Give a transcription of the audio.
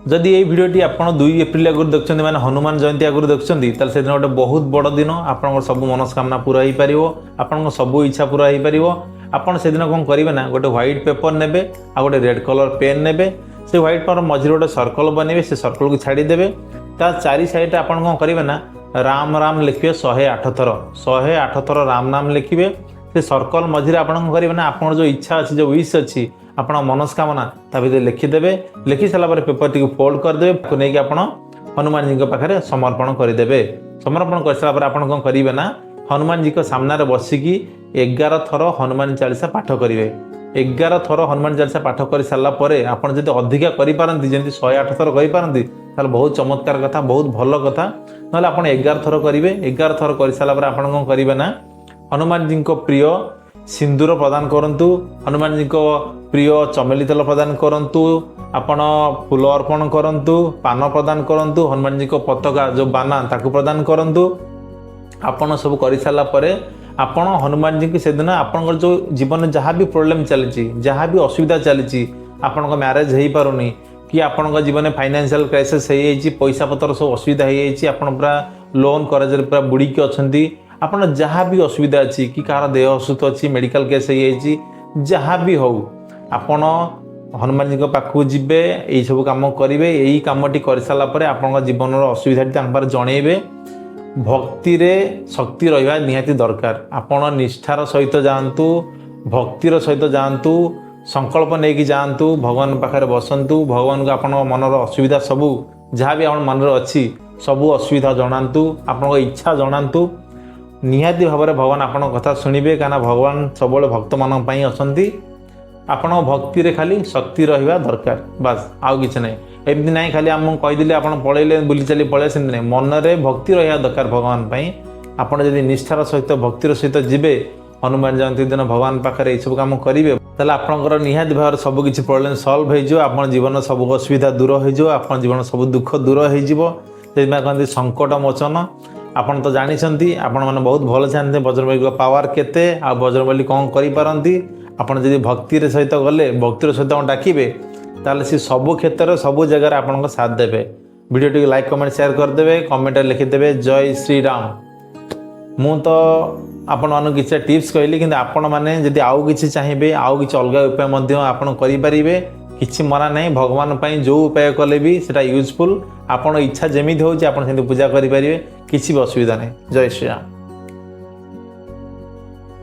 ଯଦି ଏଇ ଭିଡ଼ିଓଟି ଆପଣ 2 ଏପ୍ରିଲ ଆଗରୁ ଦେଖୁଛନ୍ତି, ମାନେ ହନୁମାନ ଜୟନ୍ତୀ ଆଗରୁ ଦେଖୁଛନ୍ତି, ତାହେଲେ ସେଦିନ ଗୋଟେ ବହୁତ ବଡ଼ ଦିନ। ଆପଣଙ୍କର ସବୁ ମନସ୍କାମନା ପୁରା ହେଇପାରିବ, ଆପଣଙ୍କ ସବୁ ଇଚ୍ଛା ପୁରା ହେଇପାରିବ। ଆପଣ ସେଦିନ କ'ଣ କରିବେ ନା, ଗୋଟେ ହ୍ୱାଇଟ୍ ପେପର୍ ନେବେ ଆଉ ଗୋଟେ ରେଡ୍ କଲର୍ ପେନ୍ ନେବେ। ସେ ହ୍ୱାଇଟ୍ ପେପର୍ ମଝିରେ ଗୋଟେ ସର୍କଲ୍ ବନେଇବେ, ସେ ସର୍କଲ୍କୁ ଛାଡ଼ିଦେବେ। ତା ଚାରି ସାଇଡ଼୍ରେ ଆପଣ କ'ଣ କରିବେ ନା, ରାମ ରାମ ଲେଖିବେ 108 ଥର। 108 ଥର ରାମ ନାମ ଲେଖିବେ। ସେ ସର୍କଲ୍ ମଝିରେ ଆପଣ କ'ଣ କରିବେ ନା, ଆପଣଙ୍କର ଯେଉଁ ଇଚ୍ଛା ଅଛି, ଯେଉଁ ୱିଶ୍ ଅଛି, ଆପଣ ମନସ୍କାମନା ତା ଭିତରେ ଲେଖିଦେବେ। ଲେଖି ସାରିଲା ପରେ ପେପରଟିକୁ ଫୋଲ୍ଡ କରିଦେବେ। ତାକୁ ନେଇକି ଆପଣ ହନୁମାନଜୀଙ୍କ ପାଖରେ ସମର୍ପଣ କରିଦେବେ। ସମର୍ପଣ କରିସାରିଲା ପରେ ଆପଣ କ'ଣ କରିବେ ନା, ହନୁମାନଜୀଙ୍କ ସାମ୍ନାରେ ବସିକି 11 ଥର ହନୁମାନ ଚାଳିଶା ପାଠ କରିବେ। 11 ଥର ହନୁମାନ ଚାଳିଶା ପାଠ କରିସାରିଲା ପରେ ଆପଣ ଯଦି ଅଧିକା କରିପାରନ୍ତି, ଯେମିତି 108 ଥର କରିପାରନ୍ତି, ତାହେଲେ ବହୁତ ଚମତ୍କାର କଥା, ବହୁତ ଭଲ କଥା। ନହେଲେ ଆପଣ 11 ଥର କରିବେ। 11 ଥର କରିସାରିଲା ପରେ ଆପଣ କ'ଣ କରିବେ ନା, ହନୁମାନଜୀଙ୍କ ପ୍ରିୟ ସିନ୍ଦୁର ପ୍ରଦାନ କରନ୍ତୁ, ହନୁମାନଜୀଙ୍କ ପ୍ରିୟ ଚମେଲି ତେଲ ପ୍ରଦାନ କରନ୍ତୁ, ଆପଣ ଫୁଲ ଅର୍ପଣ କରନ୍ତୁ, ପାନ ପ୍ରଦାନ କରନ୍ତୁ, ହନୁମାନଜୀଙ୍କ ପତାକା ଯେଉଁ ବାନା, ତାକୁ ପ୍ରଦାନ କରନ୍ତୁ। ଆପଣ ସବୁ କରିସାରିଲା ପରେ ଆପଣ ହନୁମାନଜୀଙ୍କୁ ସେଦିନ ଆପଣଙ୍କର ଯେଉଁ ଜୀବନରେ ଯାହା ବି ପ୍ରୋବ୍ଲେମ୍ ଚାଲିଛି, ଯାହା ବି ଅସୁବିଧା ଚାଲିଛି, ଆପଣଙ୍କ ମ୍ୟାରେଜ୍ ହେଇପାରୁନି କି ଆପଣଙ୍କ ଜୀବନରେ ଫାଇନାନ୍ସିଆଲ କ୍ରାଇସିସ୍ ହେଇଯାଇଛି, ପଇସା ପତ୍ର ସବୁ ଅସୁବିଧା ହେଇଯାଇଛି, ଆପଣ ପୁରା ଲୋନ୍ କରଜରେ ପୁରା ବୁଡ଼ିକି ଅଛନ୍ତି, ଆପଣ ଯାହା ବି ଅସୁବିଧା ଅଛି କି କାହାର ଦେହ ଅସୁସ୍ଥ ଅଛି, ମେଡ଼ିକାଲ କେସ୍ ହେଇଯାଇଛି, ଯାହା ବି ହଉ, ଆପଣ ହନୁମାନଜୀଙ୍କ ପାଖକୁ ଯିବେ, ଏଇସବୁ କାମ କରିବେ। ଏଇ କାମଟି କରିସାରିଲା ପରେ ଆପଣଙ୍କ ଜୀବନର ଅସୁବିଧାଟି ତାଙ୍କ ପାଖରେ ଜଣେଇବେ। ଭକ୍ତିରେ ଶକ୍ତି ରହିବା ନିହାତି ଦରକାର। ଆପଣ ନିଷ୍ଠାର ସହିତ ଯାଆନ୍ତୁ, ଭକ୍ତିର ସହିତ ଯାଆନ୍ତୁ, ସଂକଳ୍ପ ନେଇକି ଯାଆନ୍ତୁ, ଭଗବାନଙ୍କ ପାଖରେ ବସନ୍ତୁ, ଭଗବାନଙ୍କୁ ଆପଣଙ୍କ ମନର ଅସୁବିଧା ସବୁ, ଯାହା ବି ଆପଣ ମନରେ ଅଛି, ସବୁ ଅସୁବିଧା ଜଣାନ୍ତୁ, ଆପଣଙ୍କ ଇଚ୍ଛା ଜଣାନ୍ତୁ। ନିହାତି ଭାବରେ ଭଗବାନ ଆପଣଙ୍କ କଥା ଶୁଣିବେ, କାହିଁକିନା ଭଗବାନ ସବୁବେଳେ ଭକ୍ତମାନଙ୍କ ପାଇଁ ଅଛନ୍ତି। ଆପଣଙ୍କ ଭକ୍ତିରେ ଖାଲି ଶକ୍ତି ରହିବା ଦରକାର, ବାସ୍, ଆଉ କିଛି ନାହିଁ। ଏମିତି ନାହିଁ ଖାଲି ଆମକୁ କହିଦେଲେ ଆପଣ ପଳେଇଲେ, ବୁଲି ଚାଲି ପଳେଇଲେ, ସେମିତି ନାହିଁ। ମନରେ ଭକ୍ତି ରହିବା ଦରକାର ଭଗବାନ ପାଇଁ। ଆପଣ ଯଦି ନିଷ୍ଠାର ସହିତ, ଭକ୍ତିର ସହିତ ଯିବେ, ହନୁମାନ ଜୟନ୍ତୀ ଦିନ ଭଗବାନ ପାଖରେ ଏଇସବୁ କାମ କରିବେ, ତାହେଲେ ଆପଣଙ୍କର ନିହାତି ଭାବରେ ସବୁ କିଛି ପ୍ରୋବ୍ଲେମ୍ ସଲ୍ଭ ହେଇଯିବ। ଆପଣ ଜୀବନର ସବୁ ଅସୁବିଧା ଦୂର ହେଇଯିବ, ଆପଣ ଜୀବନ ସବୁ ଦୁଃଖ ଦୂର ହେଇଯିବ। ସେଥିପାଇଁ କହନ୍ତି ସଙ୍କଟ ମୋଚନ। ଆପଣ ତ ଜାଣିଛନ୍ତି, ଆପଣମାନେ ବହୁତ ଭଲ ଜାଣିଛନ୍ତି ବଜରଙ୍ଗବଲୀଙ୍କ ପାୱାର କେତେ ଆଉ ବଜରଙ୍ଗବଲୀ କ'ଣ କରିପାରନ୍ତି। ଆପଣ ଯଦି ଭକ୍ତିର ସହିତ ଗଲେ, ଭକ୍ତିର ସହିତ ଡାକିବେ, ତାହେଲେ ସେ ସବୁ କ୍ଷେତ୍ରରେ, ସବୁ ଜାଗାରେ ଆପଣଙ୍କ ସାଥ ଦେବେ। ଭିଡ଼ିଓଟିକୁ ଲାଇକ୍, କମେଣ୍ଟ, ସେୟାର କରିଦେବେ। କମେଣ୍ଟରେ ଲେଖିଦେବେ ଜୟ ଶ୍ରୀରାମ। ମୁଁ ତ ଆପଣମାନଙ୍କୁ କିଛିଟା ଟିପ୍ସ କହିଲି, କିନ୍ତୁ ଆପଣମାନେ ଯଦି ଆଉ କିଛି ଚାହିଁବେ, ଆଉ କିଛି ଅଲଗା ଉପାୟ ମଧ୍ୟ ଆପଣ କରିପାରିବେ। କିଛି ମନା ନାହିଁ। ଭଗବାନ ପାଇଁ ଯେଉଁ ଉପାୟ କଲେ ବି ସେଇଟା ୟୁଜଫୁଲ୍। ଆପଣ ଇଚ୍ଛା ଯେମିତି ହେଉଛି, ଆପଣ ସେମିତି ପୂଜା କରିପାରିବେ, କିଛି ବି ଅସୁବିଧା ନାହିଁ। ଜୟ ଶ୍ରୀରାମ।